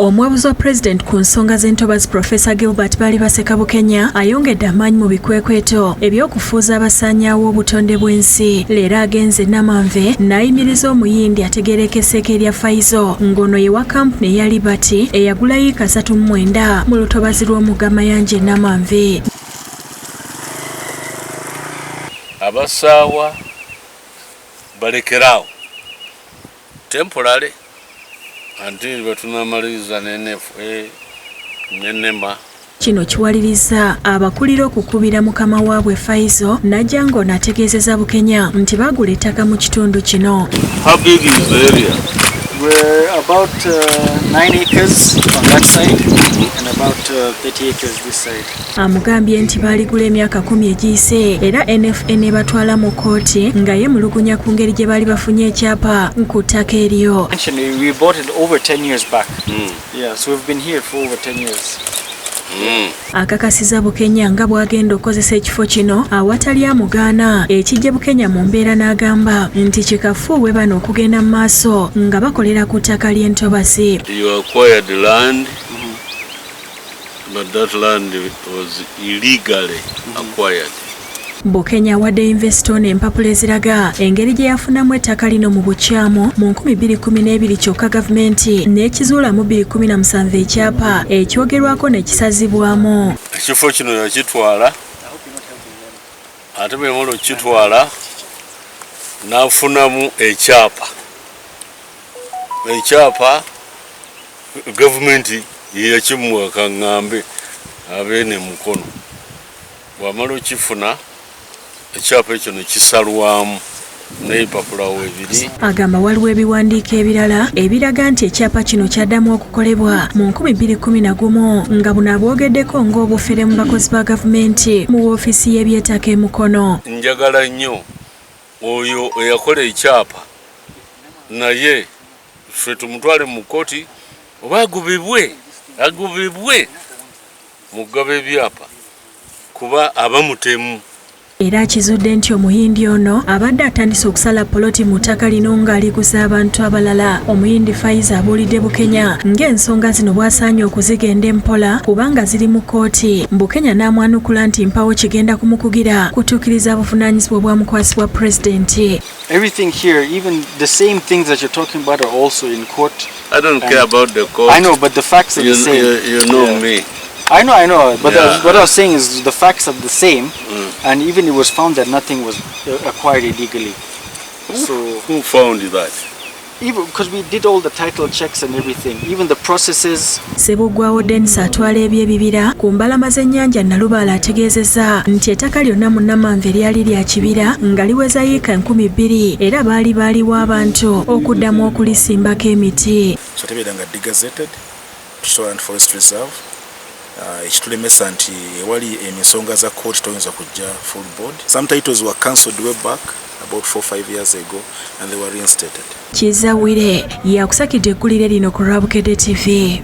Omuwabuzi wa Pulezidenti ku nsonga z'entobazi Professor Gilbert Balibaseka Bukenya ayongedde amaanyi mu bikwekweto eby'okufuuza abasaanyaawo obutonde bw'ensi. Leero agenze e Namanve n'ayimiriza Omuyindi ategeerekeseeko erya Faizo ng'ono ye wa kampuni eya Liberty eyagula yiika 39 mu lutobazi lw'omugga Mayanja e Namanve. Abasaawa balekeraawo temporary until bwetunamaliriza ne NFA ne NEMA. Kino kiwalirizza abakulira okukubira mukama waabwe Faizo n'ajja ng'ono ategeezeza Bukenya nti baagula ettaka mu kitundu kino. How big is the area? We're about 9 acres on that side and about 30 acres this side. Amugambye nti baaligula emyaka 10 egiyise era NFA n'ebatwala mu kkooti nga yeemulugunya ku ngeri gye baali bafunye ekyapa ku ttaka eryo. Actually, we bought it over 10 years back. Yeah, so we've been here for over 10 years. Akakasiza Bukenya nga bw'agenda okukozesa ekifo kino awatali amugaana, ekijje Bukenya mu mbeera n'agamba nti kikafuuwe bano okugenda mu maaso nga bakolera ku ttaka ly'entobazi. You acquired land, but that land was illegally acquired. Bukenya awadde investor ono empapula eziraga engeri gye yafunamu ettaka lino mu bukyamu mu 2012, kyokka gavumenti n'ekizuula mu 2017 ekyapa ekyogerwako ne kisazibwamu. Ekifo kino yakitwala, ate bwe yamala okukitwala n'afunamu ekyapa. Ekyapa gavumenti yeyakimuwa, kaŋŋambe abeene Mukono. Bw'amala okifuna ekyapa ekyo ne kisalwamu n'ebipapulawo ebiri. Agamba waliwo ebiwandiiko ebirala ebiraga nti ekyapa kino kyaddamu okukolebwa mu 2011, nga buno abwogeddeko ng'obufere mu bakozi ba gavumenti mu woofiisi y'ebyetaka e Mukono. Njagala nnyo oyo eyakola ekyapa, naye ffe tumutwale mu kkooti oba agobebwe mu kugaba ebyapa, kuba aba mutemu. Era akizudde nti Omuyindi ono abadde atandise okusala poloti mu ttaka lino ng'aliguza abantu abalala. Omuyindi Faiza abuulidde Bukenya ng'ensonga zino bw'asaanye okuzigenda empola kubanga ziri mu kkooti. Bukenya n'amwanukula nti mpawo kigenda kumukugira kutuukiriza buvunaanyizibwa obwamukwasibwa pulezidenti. Everything here, even the same things that you're talking about, are also in court. I don't care about the court. I know, but the facts are the same. You know me. I know. But what I was saying is the facts are the same, and even it was found that nothing was acquired illegally. So Who found that? Even because we did all the title checks and everything, even the processes. Ssebuggwawo Denis atwala ebyebibira ku mbalama z'ennyanja Nalubaale ategeezezza nti ettaka lyonna mu Namanve lyali lya kibira nga liweza yiika 2000, era baali baaliwo abantu okuddamu okulisimbako emiti. So tebeera nga degazetted Tusobola Forest Reserve. Ekitulemesa nti ewali ensonga za court toyinza kujja full board. Some titles were cancelled way back about 4-5 years ago and they were reinstated. Kizawire yakusakidde eggulire lino ku Lwabukedde TV.